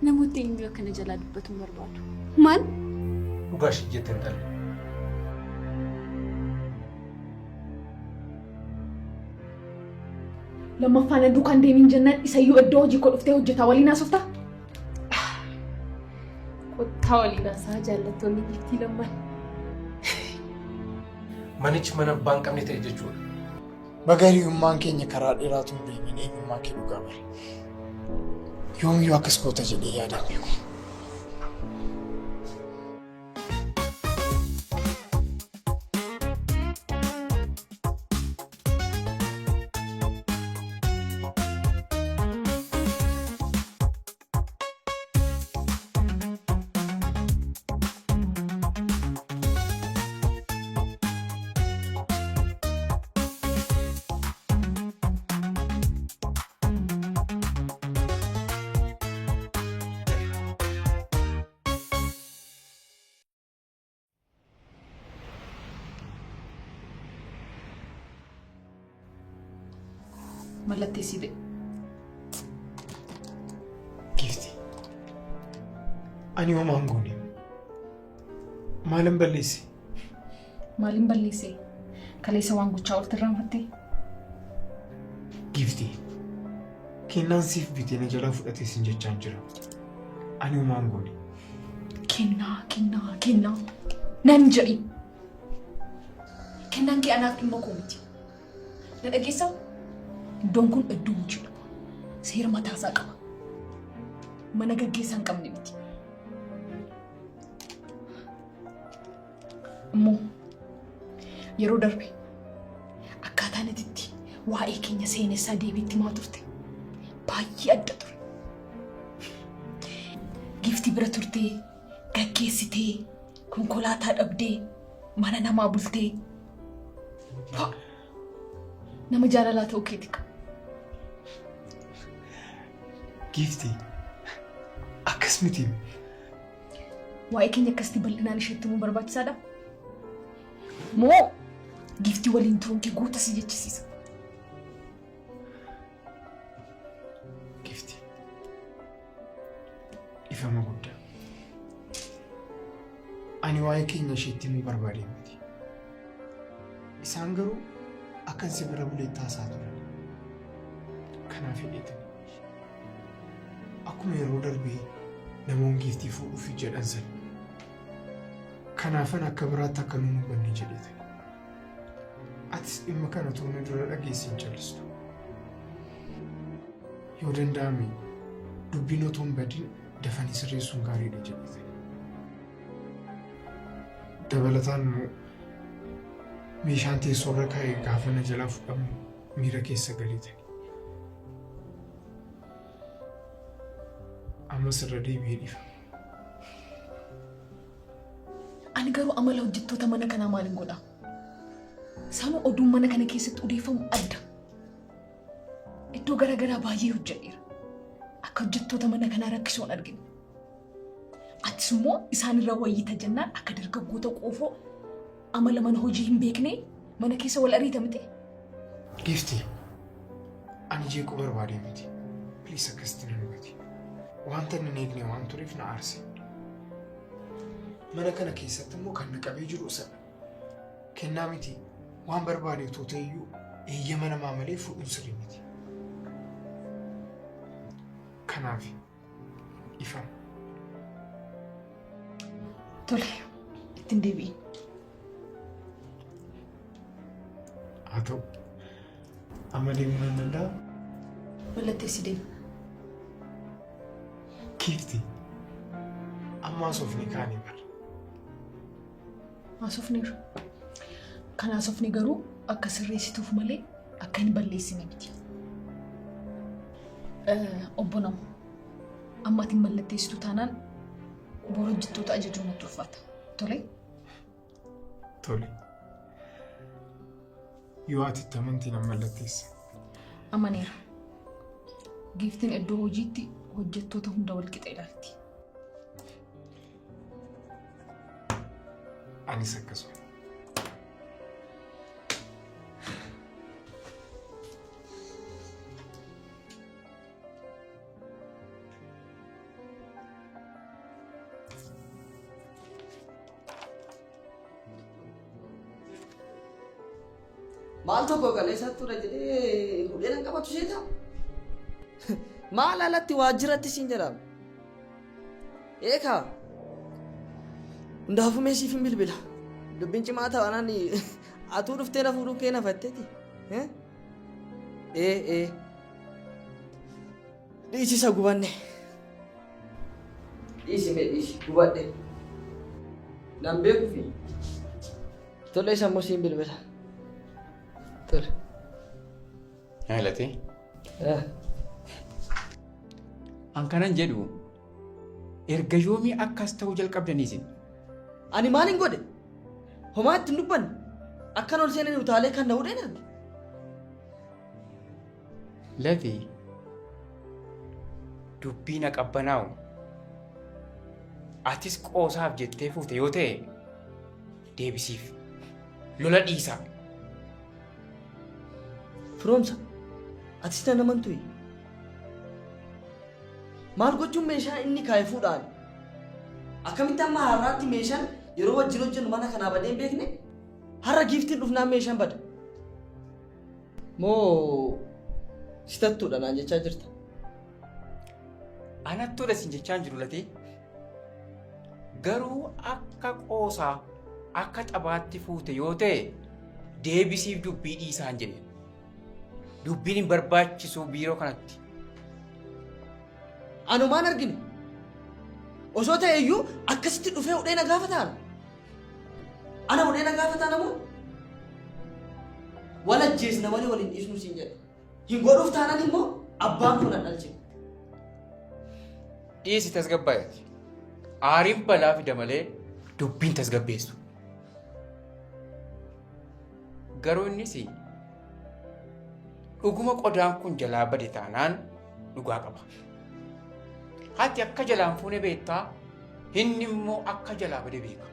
Namoota eenyu akka na jalaa dubbatu hin barbaadu. Maal? Dhugaa ishii jette intalli. Lammaffaa na duukaan deemiin jennaan isayyuu iddoo hojii koo dhuftee hojjetaa waliin haasofta. Kottaa waliin haasaa jaallattoonni giiftii lamman. Manichi mana abbaa hin qabne ta'e jechuudha. Baga hiriyummaan keenya karaa dheeraa tun deebiin eenyummaa kee dhugaa bare. Yoomiyyuu akkas goota jedhee yaadaan beeku. Mallatteessii ba'e. Giifti. Ani homaa hin goone. Maalin balleesse? Maaliin balleesse? Kaleessa waan gochaa oolti irraanfattee? Giifti. Kennaan siif bitee na jalaa fudhatee sin jechaan jira. Ani homaa hin goone. Kennaa, kennaa, kennaa. Nan jedhi. Kennaan kee anaaf dhimma koo miti. Na dhageessaa? Iddoon kun iddoo hojiidha. Seera mataasaa qaba. Mana gaggeessaa hin qabne miti. Immoo yeroo darbe akkaataan ati waa'ee keenya seenessaa deebiitti himaa turte baay'ee adda ture. Giiftii bira turtee, gaggeessitee, konkolaataa dhabdee, mana namaa bultee. Waa! Nama jaalalaa ta'uu keeti qaba. Giiftii akkas miti. Waa'ee keenya akkasitti bal'inaan isheetti himuu barbaachisaadha? Moo giiftii waliin turuun kee guuta si jechisiisa? Giiftii dhifama guddaa. Ani waa'ee keenya isheetti himuu barbaadee miti. Isaan garuu akkan si bira bulee taasaa turan. Kanaaf hidheetani. Akkuma yeroo darbee namoon giiftii fuudhuuf jedhan sana. Kanaafan akka biraatti akka nu hubanne jedheetani. Atis dhimma kana otoo na dura dhageessee hin callistu. Yoo danda'ame dubbiin otoo hin badin dafanii sirreessuun gaariidha jedheetani. Dabalataan immoo meeshaan teessoorra kaa'e gaafa na jalaa fudhamu miira keessa galeetani. Ammas irra deebi'ee dhifa. Ani garuu amala hojjettoota mana kanaa maalin godha? Sanuu oduun mana kana keessatti odeeffamu adda. Iddoo garaagaraa baay'ee hojjedheera. Akka hojjettoota mana kanaa rakkisoo hin argine. Atis immoo isaanirra wayyita jennaan akka dargaggoota qoofoo amala mana hojii hin beekne mana keessa wal ariita miti. Giiftii, ani jeequu barbaadee miti. Please akkasitti nan hubati. Wanta inni hin eegne waan tureef na aarse. Mana kana keessatti immoo kan na qabee jiru isadha. Kennaa miti waan barbaade otoo ta'eyyuu eeyyama namaa malee fuudhuun sirrii miti. Kanaaf ifama. Tole, ittiin deebi'in. Haa ta'u. Amma deemuu nan danda'a? Mallatteessi deemi. Kiifti. Amma haasofni kaanii bara. Haasofneerra. Kan haasofne garuu akka sirreessituuf malee akka hin balleessine miti. Obbo Namo, amma ati mallatteessitu taanaan boru hojjettoota ajajuun natti ulfaata. Tole? Tole. Yoo ati itti amantii nan mallatteessa. Amaneera. Giiftiin iddoo hojiitti hojjettoota hunda wal qixa ilaalti. Anis akkasuma. Maal tokko kaleessa ture jedhee hudhee nan qabatu seeta? Maal alatti waajjiratti siin jedhama. Eekaa hundaafuu mee siif hin bilbila. Dubbiin cimaa ta'anaan atuu dhuftee na fuudhuu kee nafatteeti. Ee ee. Dhiisisa gubanne. Dhiisi mee dhiisi gubadhe. Nan beekufi. Tole isa immoo siin bilbila. Tole. Haalatee. An kanan jedhu erga yoomii akkas ta'uu jalqabdanii isin? Ani maalin godhe? Homaa itti hin dubbanne. Akkan ol seenanii utaalee kan na hudheen arge. Lati dubbii na qabbanaa'u atis qoosaaf jettee fuute yoo ta'e deebisiif lola dhiisaa. Firoomsa, atis nan amantuyi. Maal gochuun meeshaa inni kaa'e fuudhaan? Akkamitti amma har'aatti meeshaan yeroo wajjin hojjennu mana kanaa badee hin beekne? Har'a giiftiin dhufnaan meeshaan bada. Moo sitattuudha naan jechaa jirta? Anattuudha sin jechaa hin jiru Latee. Garuu akka qoosaa akka taphaatti fuute yoo ta'e deebisiif dubbii dhiisaan jedhe. Dubbiin hin barbaachisu biiroo kanatti. Anumaan argine. Osoo ta'e iyyuu akkasitti dhufee hudhee na gaafataan. Ana hudhee na gaafataan ammoo wal ajjeesna malee wal hin dhiisnu siin jedhe. Hin godhuuf taanaan immoo abbaan kun na dhalche. Dhiisi tasgabbaa'eeti. Aariin balaa fida malee dubbiin tasgabbeessu. Garuu innis dhuguma qodaan kun jalaa bade taanaan dhugaa qaba. Ati akka jalaan fuune beektaa, inni immoo akka jalaa bade beeka.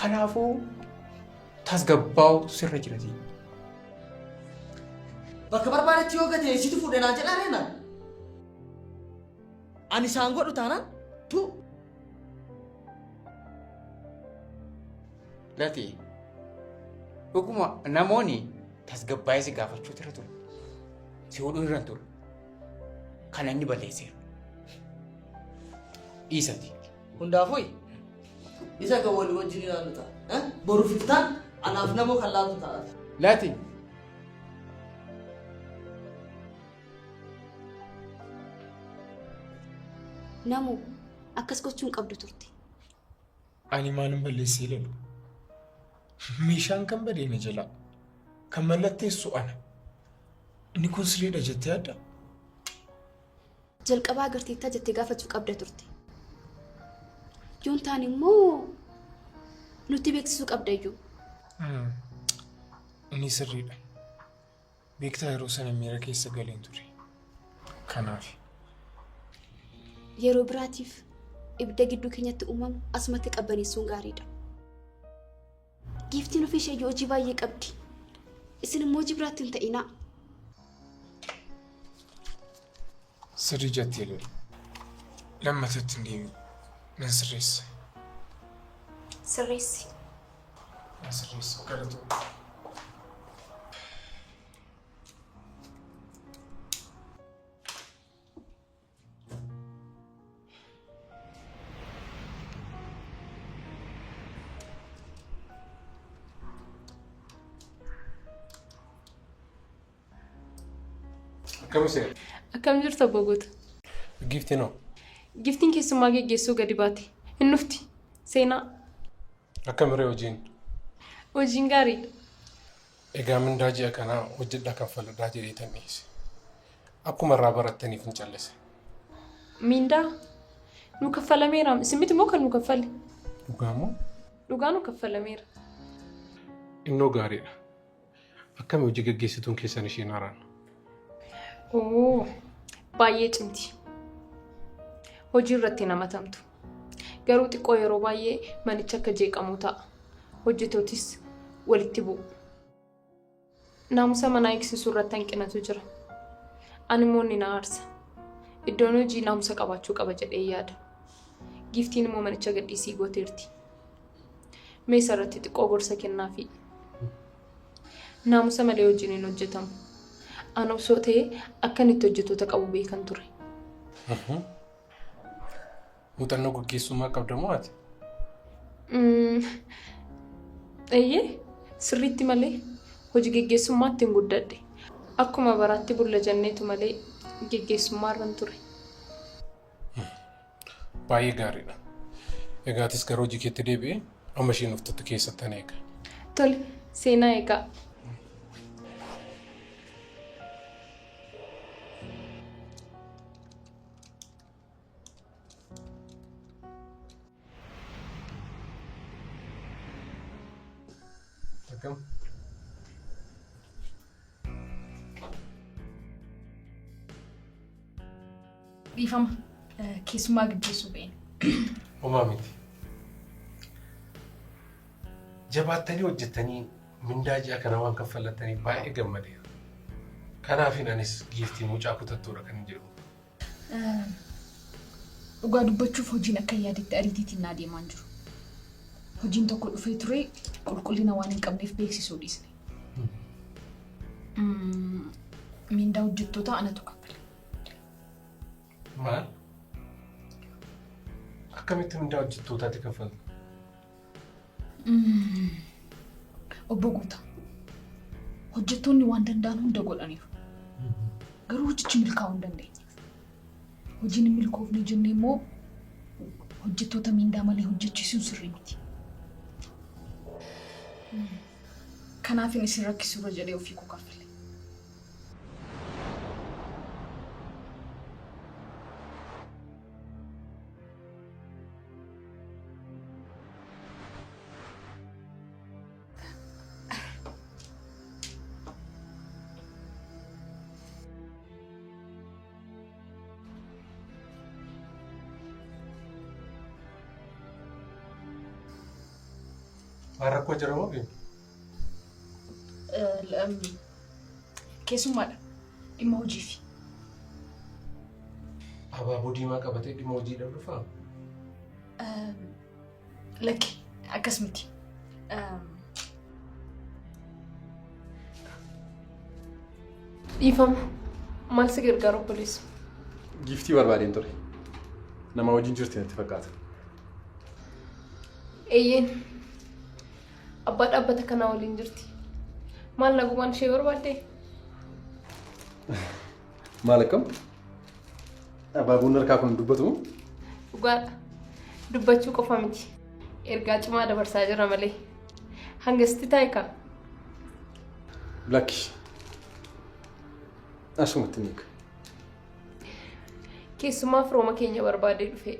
Kanaafuu tasgabbaa'utu sirra jira. Bakka barbaadetti yoo gate situ fuudhe naan jedhaa reenaan. Ani isaan godhu taanaan tu. Lati dhuguma namoonni tasgabbaa'ee si gaafachuu irra ture. Si hodhuu irra ture. Kana inni balleesseera. Dhiisati. Hundaafuu isa kan walii wajjin ilaallu ta'a. Boru fiftaan anaaf namoo kan laaltu ta'a. Lati. Namoo akkas gochuu hin qabdu turte. Ani maalin balleessee lalu? Meeshaan kan badee na jalaa. Kan mallatteessu ana. Inni kun sirriidha jettee yaaddaa? Jalqabaa agarteettaa jettee gaafachuu qabda turte. Yoon taane immoo nutti beeksisuu qabda iyyuu. Inni sirriidha. Beektaa yeroo sana miira keessa galeen ture. Kanaaf. Yeroo biraatiif ibidda gidduu keenyatti uumamu asumatti qabbaneessuun gaariidha. Giiftiin ofii ishee hojii baay'ee qabdi. Isin immoo hojii biraatti hin ta'inaa. Sirrii jettee lolu. Lammatatti hin deebi'u. Nan sirreessa. Sirreessi. Nan sirreessa. Galatoomi. Akkam isin? Akkam jirtu obbo Guutuu? Giiftiin hoo? Giftiin keessummaa geggeessuu gadi baate. Hin dhufti. Seenaa. Akkam ree hojiin? Hojiin gaariidha. Egaa mindaa ji'a kanaa hojjedhaa kaffaladhaa jedheetan dhiyeesse. Akkuma irraa barattaniif hin callise. Mindaa? Nu kaffalameera. Isin miti moo kan nu kaffale? Dhugaa moo? Dhugaa nu kaffalameera. Innoo gaariidha. Akkami hojii gaggeessituun keessan isheen haaraan? Oo, baay'ee cimti. Hojii irratti hin hamatamtu. Garuu xiqqoo yeroo baay'ee manichi akka jeeqamu ta'a. Hojjetootis walitti bu'u. Naamusa manaa eegsisuu irratti hanqinatu jira. Ani immoo inni na aarsa. Iddoon hojii naamusa qabaachuu qaba jedhee yaada. Giiftiin immoo manicha gadhiisii gooteerti. Mee isa irratti xiqqoo gorsa kennaafi. Naamusa malee hojiin hin hojjetamu. Ana osoo ta'ee akkan itti hojjettoota qabu beekan ture. Muuxannoo gaggeessummaa qabda moo ati? Eeyyee, sirriitti malee hojii geggeessummaatti hin guddadhe. Akkuma baraatti bulla jenneetu malee geggeessummaa irran ture. Baay'ee gaariidha. Egaa atis gara hojii keetti deebi'ee amma isheen dhuftutti keessattan eega. Tole, seenaa eegaa. Akkam? Dhiifama. Keessumaa gaggeessuu ba'een. Homaa miti. Jabaattanii hojjettanii mindaa ji'a kana waan kaffallattaniif baay'ee gammadeera. Kanaafin anis giiftii mucaa kutattuudha kan jedhu. Dhugaa dubbachuuf hojiin akka yaadetti ariitiitiin naa deemaa hin jiru. Hojiin tokko dhufee ture qulqullina waan hin qabneef beeksisuu dhiisne. Mindaa hojjettootaa anatu kaffala. Maal? Akkamitti mindaa hojjettootaatti kaffalta? Obbo Guutaa, hojjettoonni waan danda'an hunda godhaniiru. Garuu hojichi milkaa'uu hin dandeenye. Hojiin hin milkoofne jennee immoo hojjettoota miindaa malee hojjechiisuun sirrii miti. Kanaafin isin rakkisuurra jedhee ofii koo kaffale. Maal rakkoo jira moo beektu? Keessummaadha. Dhimma hojiifi. Abaaboo diimaa qabatee dhimma hojiidhaaf dhufaa? Lakki, akkas miti. Dhiifama. Maal si gargaaru obboleessa? Giiftii barbaadeen ture. Nama wajjin jirti natti fakkaata. Eeyyeen. Abbaa dhaabbata kanaa waliin jirti. Maal nagumaan ishee barbaadde? Maal akkam? Abaaboon harkaa kun dubbatu moo? Dhugaadha. Dubbachuu qofa miti. Ergaa cimaa dabarsaa jira malee. Hangasitti taa'i kaa. Lakki. Asumatti ni eega. Keessumaa firooma keenya barbaadee dhufe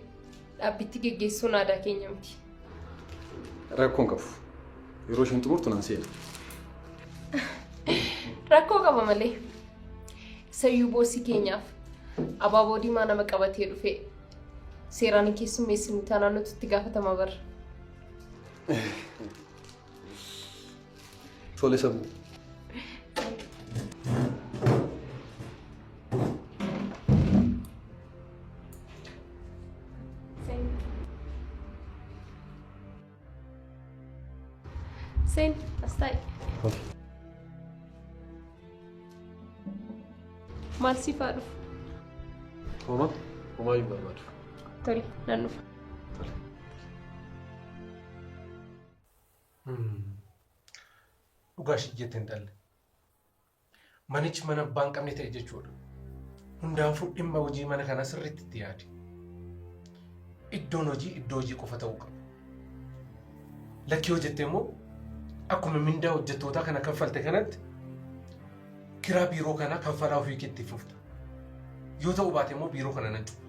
dhaabbitti geggeessuun aadaa keenya miti. Rakkoo hin qabu. Yeroo isheen xumurtu nan seena. Rakkoo qaba malee. Sayyuu boosii keenyaaf abaaboo diimaa nama qabatee dhufe seeraan hin keessummeessinu taanaan nuti itti gaafatama barra. Tole sammuu. Seen, as taa'i. Maal siif haa dhufu? Homaa? Homaa hin barbaadu. Tole, nan dhufa. Dhugaa ishii jette intalli. Manichi mana abbaa hin qabne ta'e jechuudha. Hundaafuu dhimma hojii mana kanaa sirriitti itti yaadi. Iddoon hojii iddoo hojii qofa ta'uu qaba. Lakkii hojjette immoo akkuma mindaa hojjettootaa kana kaffalte kanatti kiraa biiroo kanaa kaffalaa ofii keetti fufta. Yoo ta'uu baate immoo biiroo kana nan cufa.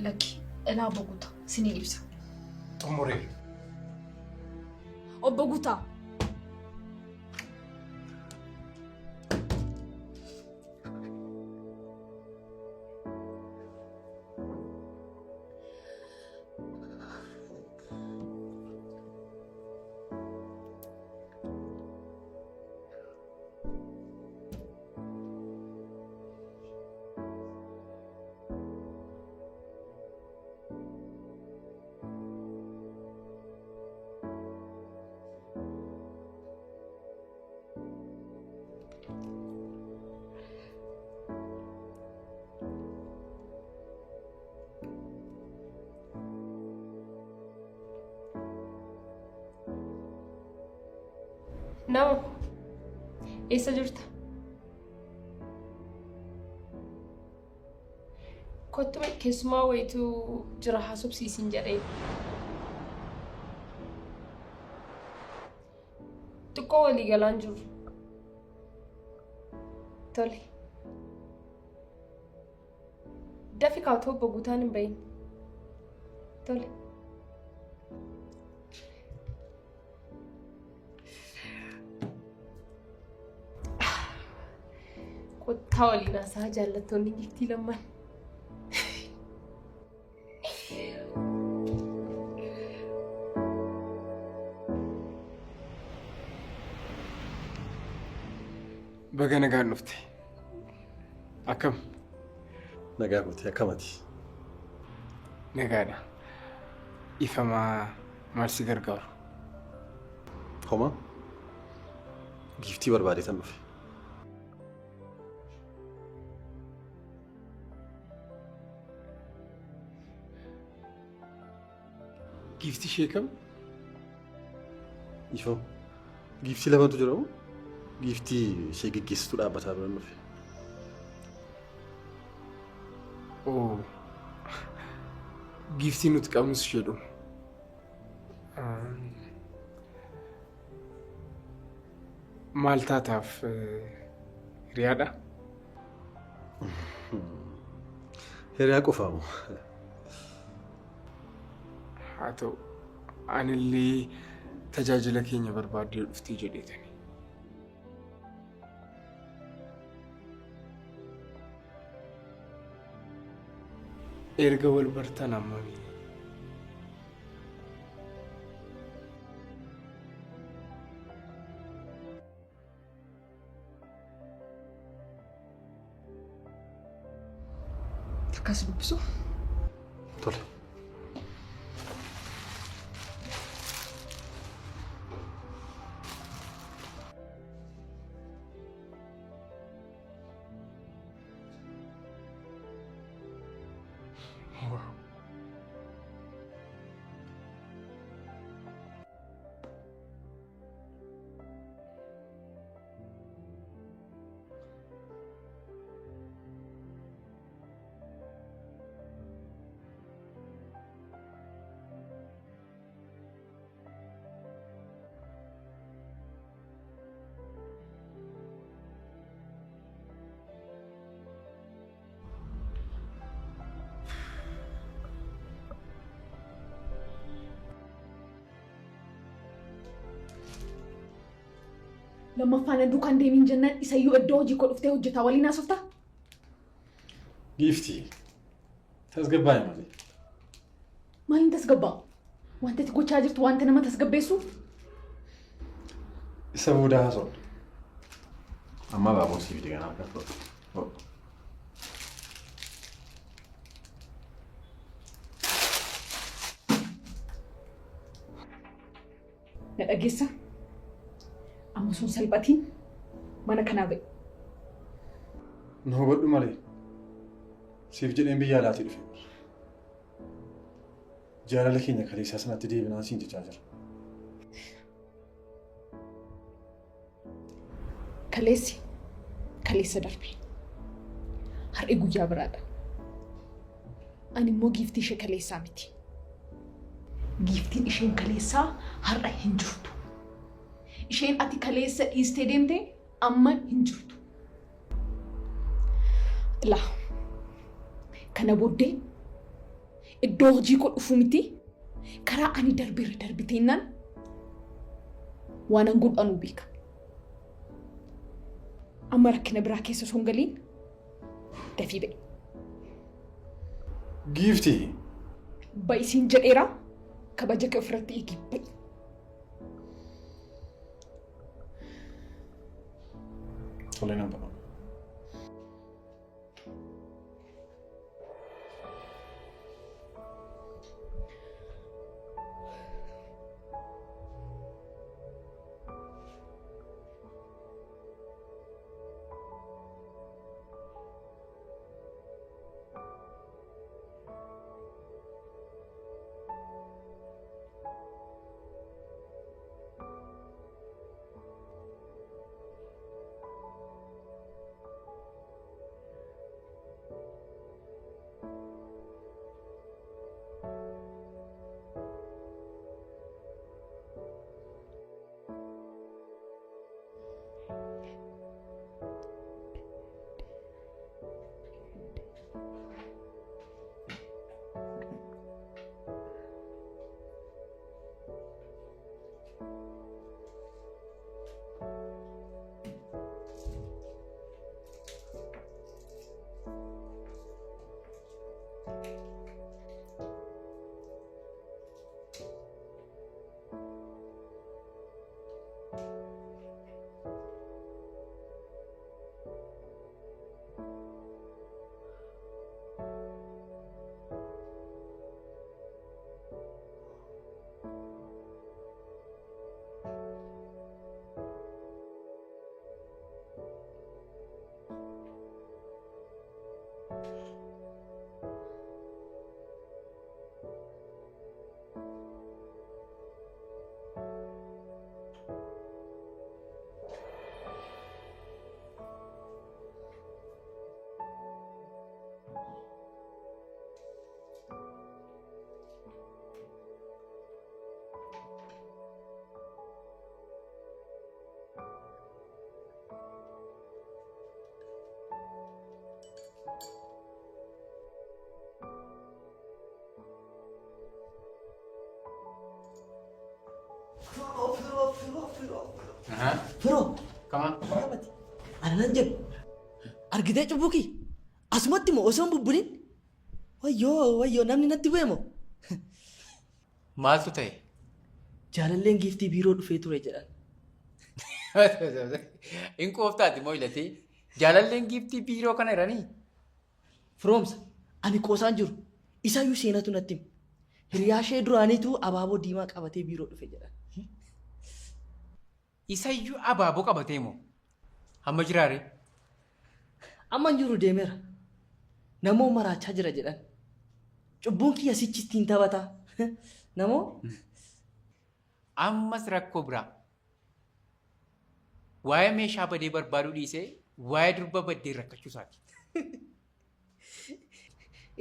Lakki, ilaa obbo Guutaa, siniin ibsa. Xumureera. Obbo Guutaa. Nama eessa jirta? Kottu keessumaa wayitu jira haasofsiisin jedhee. Xiqqoo walii galaan jiru. Tole. Dafi kaatoo obbo Guutaan hin bahin. Tole. Kottaa waliin haasaa jaallattoonni giiftii lamman. Baga nagaan dhufte. Akkam? Nagaa kooti akkamati? Nagaadha. Ifamaa maal si gargaaru? Homaa? Giiftii barbaadeetan dhufe. Giiftii ishee kam? Ifama. Giiftii lamatu jira moo? Giiftii ishee geggeessituu dhaabbataa biran dhufe. Oo. Giiftii nuti qabnus isheedhuma. Maal taataaf hiriyaadha? Hiriyaa qofaa moo? Haa ta'u anillee tajaajila keenya barbaaddee dhuftee jedheetani. Erga wal bartan hammamii? Akkas dubbisu. Tole. Lammaffaan na duukaan deemiin jennaan isayyuu iddoo hojii koo dhuftee hojjetaa waliin haasoftaa? Giiftii tasgabbaa'i malee. Maaliin tasgabbaa'a? Wanta ati gochaa jirtu wanta nama tasgabbeessu? Isa booda haasofna. Amma abaaboo sii fide kanaaf kan fudhatu. Na dhageessaa? Amma sun salphatiin mana kanaa ba'i. Na hubadhu malee. Siif jedheen biyya alaatii dhufe. Jaalala keenya kaleessaa sanatti deebinaan siin jechaa jira. Kaleessi kaleessa darbe. Har'i guyyaa biraadha. Ani immoo giiftii ishee kaleessaa miti. Giiftiin isheen kaleessaa har'a hin jirtu. Isheen ati kaleessa dhiistee deemte amma hin jirtu. Ilaa kana booddee iddoo hojii koo dhufuu miti karaa ani darbeerra darbiteennaan waanan godhu anuu beeka. Amma rakkina biraa keessa osoo hin galiin dafii ba'i. Giiftii! Ba'i siin jedheera kabaja kee ofirratti eegi ba'i. Tole nan ba'a. Firoo. Kama? Ana nan jedhu argitee cubbuu kee asumatti moo osoo hin bubbulin wayyoo wayyoo namni natti bu'e moo? Maaltu ta'e? Jaalalleen giiftii biiroo dhufee ture jedhan. Hin qooftaati moo ilatee? Jaalalleen giiftii biiroo kana jiranii? Firoomsa ani qoosaan jiru isayyuu seenatu natti hime. Hiriyaa ishee duraaniitu abaaboo diimaa qabatee biiroo dhufe jedhan. Isayyuu abaaboo qabatee moo? Amma jiraare? Amma hin jiru deemeera. Namoo maraachaa jira jedhan. Cubbuun kiyya sichi ittiin taphataa. Namoo? Ammas rakkoo biraa. Waa'ee meeshaa badee barbaaduu dhiisee waa'ee durba baddee rakkachuu isaati.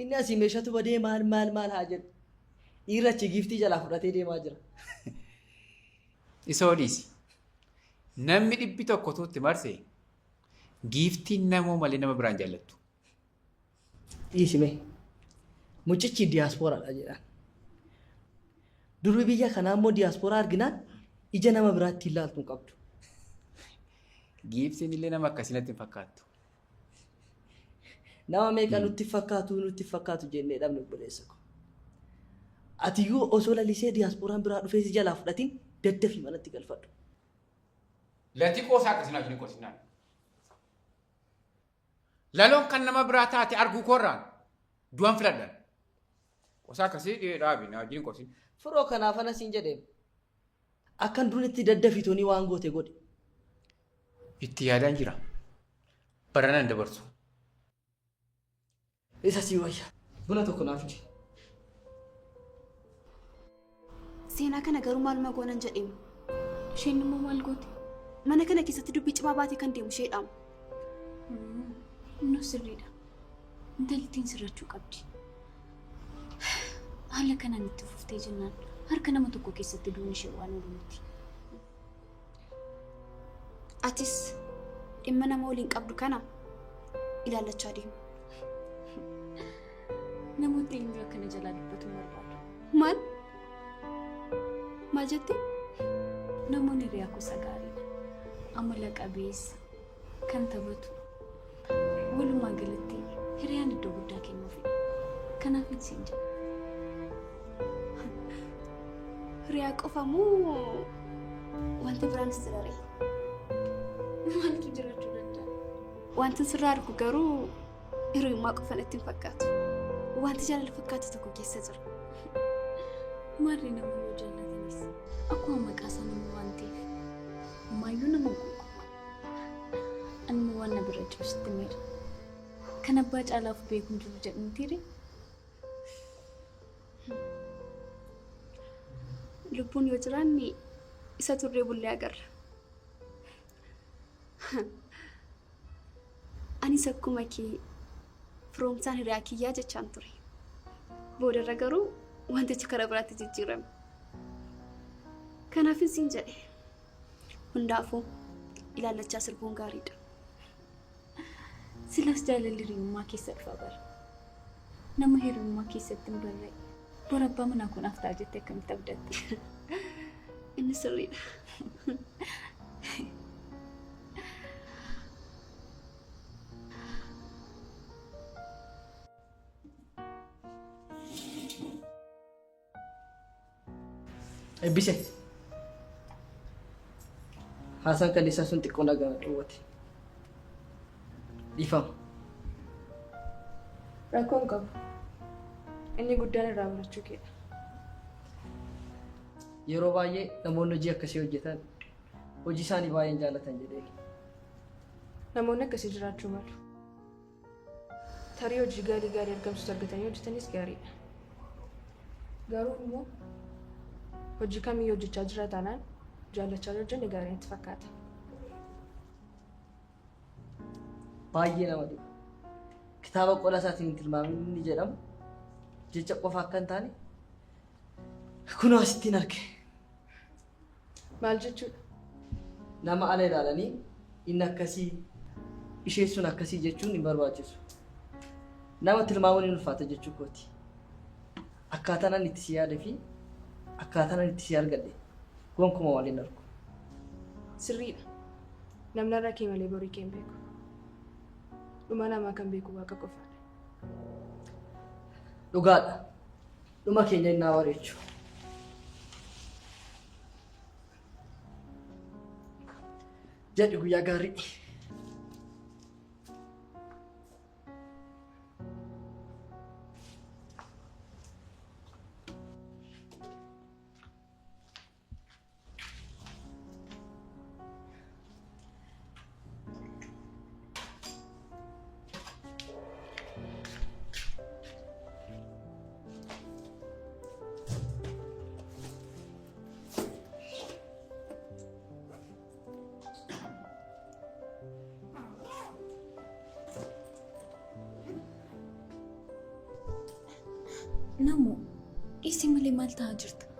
Inni asii meeshaatu badee maal maal maal haa jedhu. Dhiirri achi giiftii jalaa fudhatee deemaa jira. Isoo dhiisi. Namni dhibbi tokkotu itti marse giiftiin namoo malee nama biraan jaallattu. Dhiisime. Mucichi diyaaspooraadha jedhan. Durbi biyya kanaa immoo diyaaspooraa arginaan ija nama biraatti ilaaltu hin qabdu. Giiftiin illee nama akkasii natti hin fakkaattu. Nama meeqa nutti fakkaatu nutti fakkaatu jennee dhabne obboleessa ko. Atiyyuu osoo lalisee diyaasporaan biraa dhufee si jalaa fudhatiin daddafii manatti galfadhu. Lati qoosaa akkasii naa wajjin qosinaan. Laloon kan nama biraa taate arguu koorraan du'an filadhan. Qoosaa akkasii dhaabi naa wajjin qosin. Firoo kanaaf ana siin jedhee akkan duritti daddafitoonii waan goote godhi. Itti yaadaan jira. Baranaan dabarsu. Isa sii wayya. Buna tokko naaf fidi. Seenaa kana garuu maaluma goonan jedheemu. Isheen immoo maal goote? Mana kana keessatti dubbii cimaa baatee kan deemu isheedhaam. Innoo sirriidha. Intalittiin sirrachuu qabdi. Haala kanaan itti fuftee jennaan harka nama tokko keessatti du'uun ishee waan oolu miti. Atis dhimma nama waliin qabdu kana ilaallachaa deemu. Namoota eenyu akkana jalaa dubbatu barbaadu. Maal? Maal jettee? Namoonni hiriyaa gosa gaariidha. Amala qabeessa, kan taphatu. Walumaa galatti hiriyaan iddoo guddaa kennuufidha. Kanaaf siin jedha. Hiriyaa qofa moo wanti biraanis jira ree? Maaltu jiraachuu danda'a? Wanti sirraa argu garuu hiriyummaa qofa natti hin fakkaatu. Wanti jaalala fakkaatu tokko keessa jira. Maarri nama yoo jaallatanis akkuma maqaa isaa nama waan ta'eef ammayyuu nama gonkumaa. Anuma waan na bira jiru sitti miira. Kan abbaa caalaaf beeku hin jiru jedhu mitiire. Lubbuun yoo jiraanne isa turree bullee agarra. Anis akkuma kee firoomsaan hiriyaa kiyyaa jechaan ture. Boodarra garuu wantichi karaa biraatti jijjiirame. Kanaafin siin jedhe hundaafuu ilaallachaa sirbuun gaariidha. Silas jaalalli hiriyummaa keessa dhufa bara. Nama hiriyummaa keessatti hin barree bor abbaa manaa kunaaf ta'a jettee akkamitti abdatte? Inni sirriidha. Eebbise. Haasaan kaleessaa sun xiqqoo nagaa na dhowwate. Dhiifama. Rakkoo hin qabu. Inni guddaan irraa barachuu keedha. Yeroo baay'ee namoonni hojii akkasii hojjetan hojii isaanii baay'een jaallatan jedhee. Namoonni akkasii jiraachuu malu. Tarii hojii gaarii gaarii argamsiisu argatanii hojjetanis gaariidha. Garuu immoo hojii kamiyyuu hojjechaa jira taanaan jaallachaa hojjenne gaarii natti fakkaata. Baay'ee nama dhiba. Kitaaba qola isaatiin hin tilmaamin inni jedhamu jecha qofa akka hin taane kunoo asittiin arge. Maal jechuudha? Nama ala ilaalanii inni akkasii isheen sun akkasii jechuun hin barbaachisu. Nama tilmaamuun hin ulfaata jechuu kooti. Akkaataan ani itti si yaadee fi akkaataan ani itti si argadhe gonkumaa wal hin argu. Sirriidha. Namni har'a kee malee borii kee hin beeku. Dhuma namaa kan beeku Waaqa qofaadha. Dhugaadha. Dhuma keenya inni haa bareechu. Jedhi guyyaa gaarii. Namoo, dhiisi malee maal ta'aa jirta?